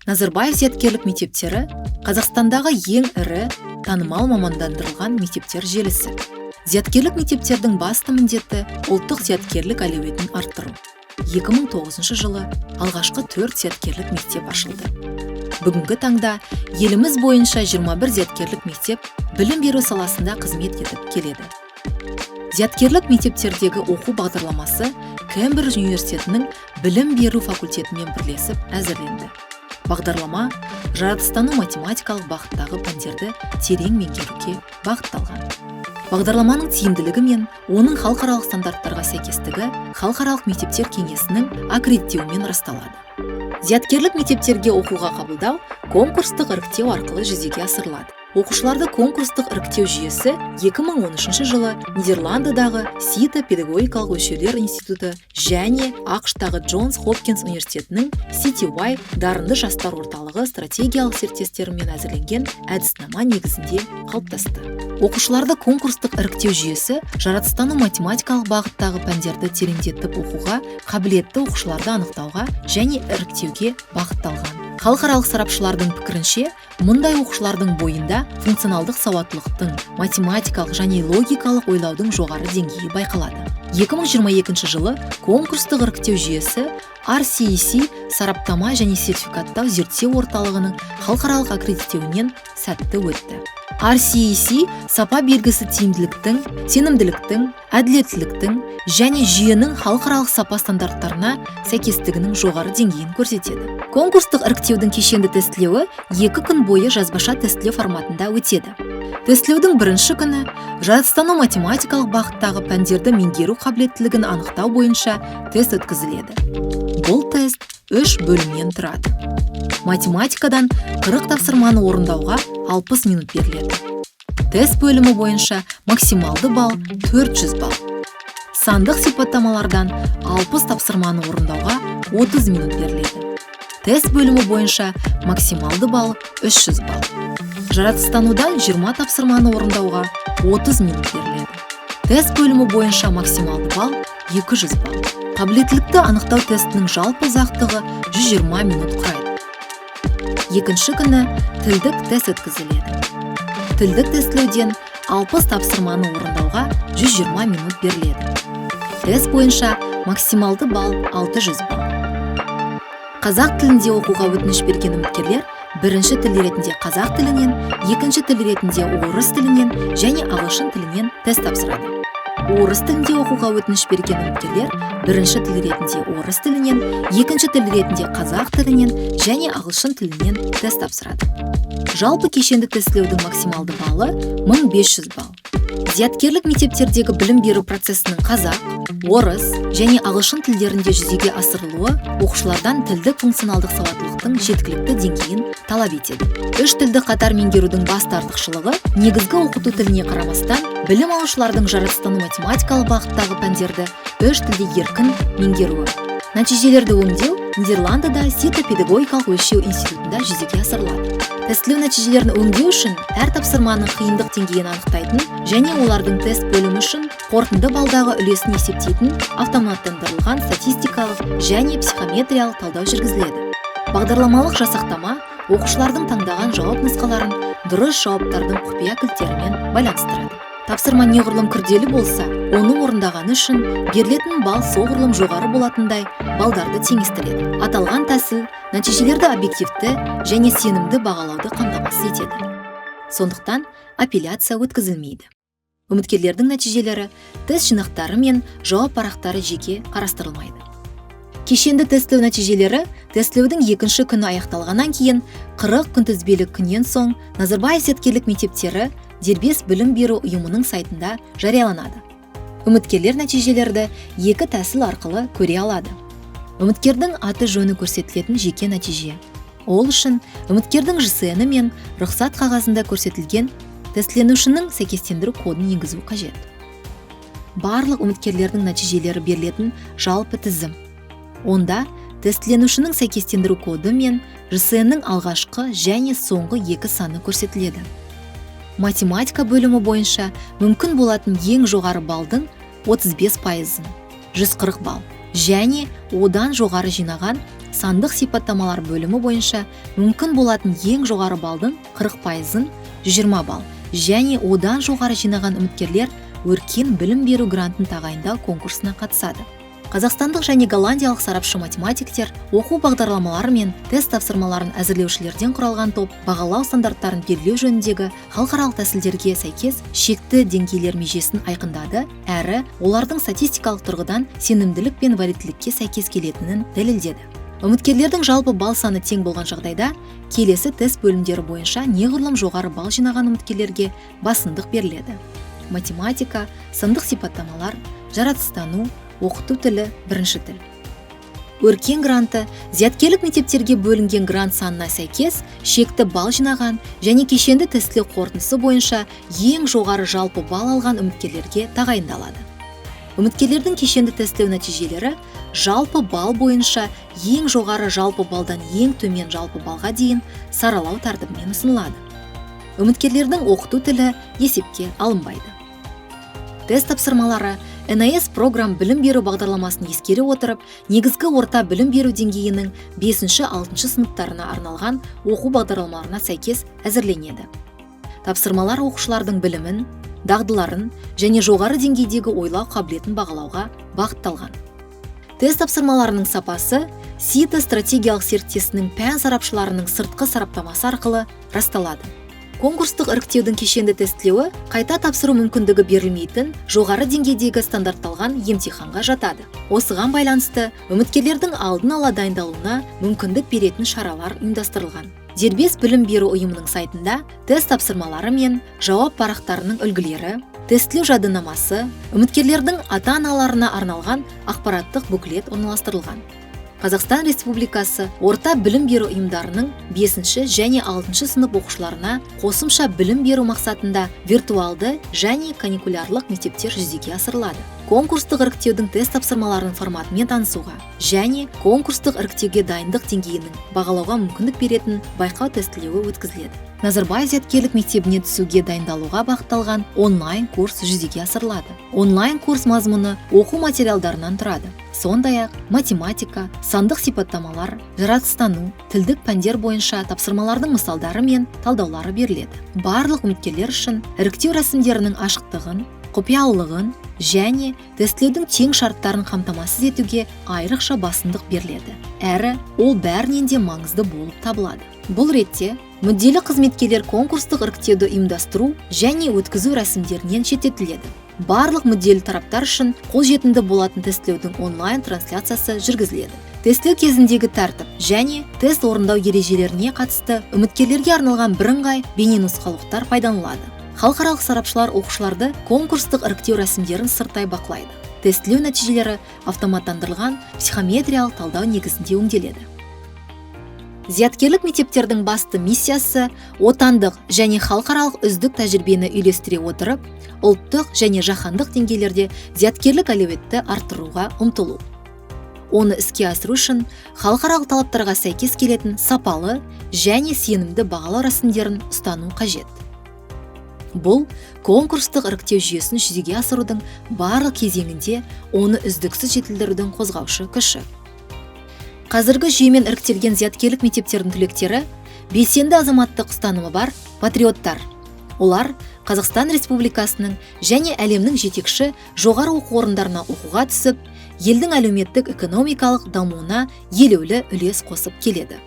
Назарбаев зияткерлік мектептері – Қазақстандағы ең ірі, танымал мамандандырылған мектептер желісі. Зияткерлік мектептердің басты міндеті – ұлттық зияткерлік әлеуетін арттыру. 2009 жылы алғашқы төрт зияткерлік мектеп ашылды. Бүгінгі таңда еліміз бойынша 21 зияткерлік мектеп білім беру саласында қызмет етіп келеді. Зияткерлік мектептердегі оқу бағдарламасы Кембридж университетінің білім беру факультетімен бірлесіп әзірленді. Бағдарлама жаратылыстану математикалық бағыттағы пәндерді терең меңгеруге бағытталған. Бағдарламаның тиімділігі мен оның халықаралық стандарттарға сәйкестігі Халықаралық мектептер кеңесінің аккредиттеуімен расталады. Зияткерлік мектептерге оқуға қабылдау конкурстық іріктеу арқылы жүзеге асырылады. Оқушыларды конкурстық іріктеу жүйесі 2013 жылы Нидерландыдағы Сита педагогикалық өлшеулер институты және АҚШ-тағы Джонс Хопкинс университетінің CTY дарынды жастар орталығы стратегиялық серіктестерімен әзірленген әдіснама негізінде қалыптасты. Оқушыларды конкурстық іріктеу жүйесі жаратылыстану математикалық бағыттағы пәндерді тереңдетіп оқуға қабілетті оқушыларды анықтауға және іріктеуге бағытталған. Халықаралық сарапшылардың пікірінше, мұндай оқушылардың бойында функционалдық сауаттылықтың, математикалық және логикалық ойлаудың жоғары деңгейі байқалады. 2022 жылы конкурстық іріктеу жүйесі RCEC сараптама және сертификаттау зерттеу орталығының халықаралық аккредиттеуінен сәтті өтті. RCEC сапа белгісі тиімділіктің, сенімділіктің, әділеттіліктің және жүйенің халықаралық сапа стандарттарына сәйкестігінің жоғары деңгейін көрсетеді. Конкурстық іріктеудің кешенді тестілеуі 2 күн бойы жазбаша тестілеу форматында өтеді. Тестілеудің бірінші күні жаратылыстану математикалық бағыттағы пәндерді меңгеру қабілеттілігін анықтау бойынша тест өткізіледі. Бұл тест үш бөлімнен тұрады. Математикадан 40 тапсырманы орындауға 60 минут беріледі. Тест бөлімі бойынша максималды балл 400 балл. Сандық сипаттамалардан 60 тапсырманы орындауға 30 минут беріледі. Тест бөлімі бойынша максималды балл 300 балл. Жаратылыстанудан 20 тапсырманы орындауға 30 минут беріледі. Тест бөлімі бойынша максималды балл 200 балл. Қабілеттілікті анықтау тестінің жалпы ұзақтығы 120 минут құрайды. Екінші күні тілдік тест өткізіледі. Тілдік тестілеуден 60 тапсырманы орындауға 120 минут беріледі. Тест бойынша максималды балл 600 балл. Қазақ тілінде оқуға өтініш берген үміткерлер бірінші тіл ретінде қазақ тілінен, екінші тіл ретінде орыс тілінен және ағылшын тілінен тест тапсырады. Орыс тілінде оқуға өтініш берген үміткерлер бірінші тіл ретінде орыс тілінен, екінші тіл ретінде қазақ тілінен және ағылшын тілінен тест тапсырады. Жалпы кешенді тестілеудің максималды баллы 1500 балл. Зияткерлік мектептердегі білім беру процесінің қазақ, орыс және ағылшын тілдерінде жүзеге асырылуы оқушылардан тілдік функционалдық сауаттылықтың жеткілікті деңгейін талап етеді. Үш тілді қатар меңгерудің басты артықшылығы – негізгі оқыту тіліне қарамастан, білім алушылардың жаратылыстану математикалық бағыттағы пәндерді үш тілде еркін меңгеруі. Нәтижелерді өңдеу Нидерландыда Сита педагогикалық өлшеу институтында жүзеге асырылады. Тестілеу нәтижелерін өңдеу үшін әр тапсырманың қиындық деңгейін анықтайтын және олардың тест бөлімі үшін қорытынды балдағы үлесін есептейтін автоматтандырылған статистикалық және психометриялық талдау жүргізіледі. Бағдарламалық жасақтама оқушылардың таңдаған жауап нұсқаларын дұрыс жауаптардың құпия кілттерімен байланыстырады. Тапсырма неғұрлым күрделі болса, оны орындағаны үшін берілетін балл соғұрлым жоғары болатындай балдарды теңестіреді. Аталған тәсіл нәтижелерді объективті және сенімді бағалауды қамтамасыз етеді. Сондықтан апелляция өткізілмейді. Үміткерлердің нәтижелері, тест жинақтары мен жауап парақтары жеке қарастырылмайды. Кешенді тестілеу нәтижелері тестілеудің екінші күні аяқталғаннан кейін 40 күнтізбелік күннен соң Назарбаев зияткерлік мектептері дербес білім беру ұйымының сайтында жарияланады. Үміткерлер нәтижелерді екі тәсіл арқылы көре алады. Үміткердің аты жөні көрсетілетін жеке нәтиже. Ол үшін үміткердің ЖСН мен рұқсат қағазында көрсетілген тестіленушінің сәйкестендіру кодын енгізу қажет. Барлық үміткерлердің нәтижелері берілетін жалпы тізім. Онда тестіленушінің сәйкестендіру коды мен ЖСН-нің алғашқы және соңғы екі саны көрсетіледі. Математика бөлімі бойынша мүмкін болатын ең жоғары балдың 35 пайызын, 140 балл, және одан жоғары жинаған сандық сипаттамалар бөлімі бойынша мүмкін болатын ең жоғары балдың 40%-ын, 120 балл, және одан жоғары жинаған үміткерлер «Өркен» білім беру грантын тағайындау конкурсына қатысады. Қазақстандық және голландиялық сарапшы математиктер, оқу бағдарламалары мен тест тапсырмаларын әзірлеушілерден құралған топ бағалау стандарттарын белгілеу жөніндегі халықаралық тәсілдерге сәйкес шекті деңгейлер межесін айқындады әрі олардың статистикалық тұрғыдан сенімділік пен валидтілікке сәйкес келетінін дәлелдеді. Үміткерлердің жалпы балл саны тең болған жағдайда, келесі тест бөлімдері бойынша неғұрлым жоғары балл жинаған үміткерлерге басымдық беріледі: математика, сандық сипаттамалар, жаратылыстану, оқыту тілі, бірінші тіл. «Өркен» гранты зияткерлік мектептерге бөлінген грант санына сәйкес шекті балл жинаған және кешенді тестілеу қорытындысы бойынша ең жоғары жалпы балл алған үміткерлерге тағайындалады. Үміткерлердің кешенді тестілеу нәтижелері жалпы балл бойынша ең жоғары жалпы балдан ең төмен жалпы баллға дейін саралау тәртібімен ұсынылады. Үміткерлердің оқыту тілі есепке алынбайды. Тест тапсырмалары NIS Program білім беру бағдарламасын ескере отырып, негізгі орта білім беру деңгейінің 5-6 сыныптарына арналған оқу бағдарламаларына сәйкес әзірленеді. Тапсырмалар оқушылардың білімін, дағдыларын және жоғары деңгейдегі ойлау қабілетін бағалауға бағытталған. Тест тапсырмаларының сапасы СИТА стратегиялық серіктесінің пән сарапшыларының сыртқы сараптамасы арқылы расталады. Конкурстық іріктеудің кешенді тестілеуі қайта тапсыру мүмкіндігі берілмейтін жоғары деңгейдегі стандартталған емтиханға жатады. Осыған байланысты үміткерлердің алдын ала дайындалуына мүмкіндік беретін шаралар ұйымдастырылған. Дербес білім беру ұйымының сайтында тест тапсырмалары мен жауап парақтарының үлгілері, тестілеу жадынамасы, үміткерлердің ата-аналарына арналған ақпараттық буклет орналастырылған. Қазақстан Республикасы орта білім беру ұйымдарының 5 және 6 сынып оқушыларына қосымша білім беру мақсатында виртуалды және каникулярлық мектептер жүзеге асырылады. Конкурстық іріктеудің тест тапсырмаларының форматымен танысуға және конкурстық іріктеуге дайындық деңгейінің бағалауға мүмкіндік беретін байқау тестілеуі өткізіледі. Назарбаев зияткерлік мектебіне түсуге дайындалуға бағытталған онлайн курс жүзеге асырылады. Онлайн курс мазмұны оқу материалдарынан тұрады. Сондай-ақ математика, сандық сипаттамалар, жаратылыстану, тілдік пәндер бойынша тапсырмалардың мысалдары мен талдаулары беріледі. Барлық үміткерлер үшін іріктеу рәсімдерінің ашықтығын, құпиялылығын және тестілеудің тең шарттарын қамтамасыз етуге айрықша басымдық беріледі әрі ол бәрінен де маңызды болып табылады. Бұл ретте мүдделі қызметкерлер конкурстық іріктеуді ұйымдастыру және өткізу рәсімдерінен шеттетіледі. Барлық мүдделі тараптар үшін қолжетімді болатын тестілеудің онлайн трансляциясы жүргізіледі. Тестілеу кезіндегі тәртіп және тест орындау ережелеріне қатысты үміткерлерге арналған бірыңғай бейненұсқаулықтар пайдаланылады. Халықаралық сарапшылар оқушыларды конкурстық іріктеу рәсімдерін сырттай бақылайды. Тестілеу нәтижелері автоматтандырылған психометриялық талдау негізінде өңделеді. Зияткерлік мектептердің басты миссиясы – отандық және халықаралық үздік тәжірибені үйлестіре отырып, ұлттық және жаһандық деңгейлерде зияткерлік әлеуетті арттыруға ұмтылу. Оны іске асыру үшін халықаралық талаптарға сәйкес келетін сапалы және сенімді бағалау рәсімдерін ұстану қажет. Бұл конкурстық іріктеу жүйесін жүзеге асырудың барлық кезеңінде оны үздіксіз жетілдірудің қозғаушы күші. Қазіргі жүйемен іріктелген зияткерлік мектептердің түлектері – белсенді азаматтық ұстанымы бар патриоттар. Олар Қазақстан Республикасының және әлемнің жетекші жоғары оқу орындарына оқуға түсіп, елдің әлеуметтік экономикалық дамуына елеулі үлес қосып келеді.